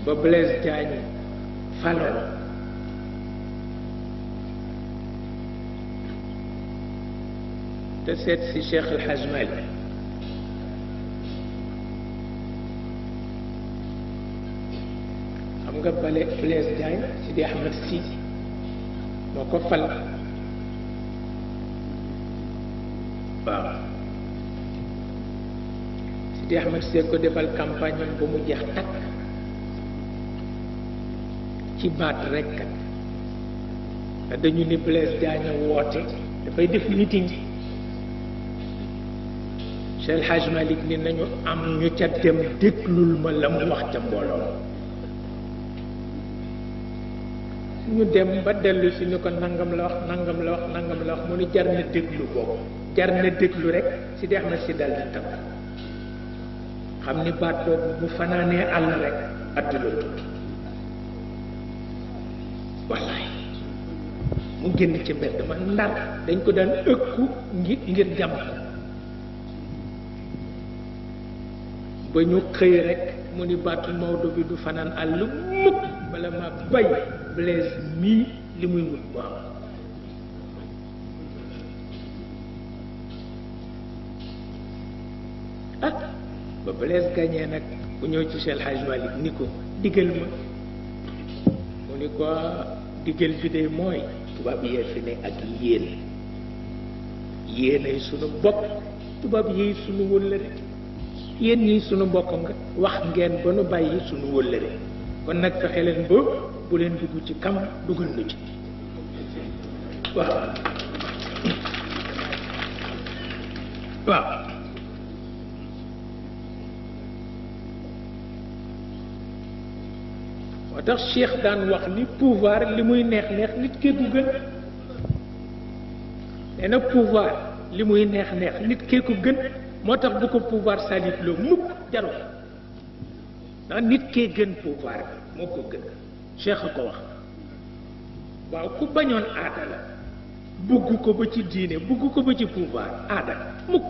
ba Blaise Diagne faloo te seet si Cheikh El Hadj Malick xam nga Blaise Diagne Sidi Ahmed Sy moo ko fal waaw Sidi Ahmed Sy ko defal campagne am ba mu jeex takk ci baat rekk te dañu ni Blaise Diagne woote dafay def meeting Cheikh El Hadj Malick ni nañu am ñu ca dem déglul ma la mu wax ca mbooloo ñu dem ba dellu si ñu ko nangam la wax nangam la wax nangam la wax mu ni jar na déglu boobu jar na déglu rek si di Ahmed si dal di tam xam ni baat boobu bu fanaanee àll rek àdduna tukki wallaay mu génn ci mbedd ma Ndar dañ ko daan ëkku ngir jàmm ba ñu xëy rek mu ni baatu Maodo bi du fanaan àll mukk bala ma bay Blaise mii li muy wut bu am ah ba Blaise gagné nag bu ñëw ci Cheikh El Hadj Malick ni ko digal ma mu ni ko digal bi de mooy tubaab yee fi ne ak yéenay sunu bopp tubaab yi sunu wëllëre yéen ñii sunu mbokk nga wax ngeen ba nu bàyyi sunu wëllëre kon nag fexe leen ba bu leen dugg ci kam dugal nu ci waaw waaw moo tax Cheikh daan wax ni pouvoir li muy neex neex nit kee ko gën nee na pouvoir li muy neex neex nit kee ko gën moo tax bu ko pouvoir salit loo mukk jaru ndax nit kee gën pouvoir moo ko gën Cheikh a ko wax waaw ku bañoon aada la bugg ko ba ci diine bugg ko ba ci pouvoir aada mukk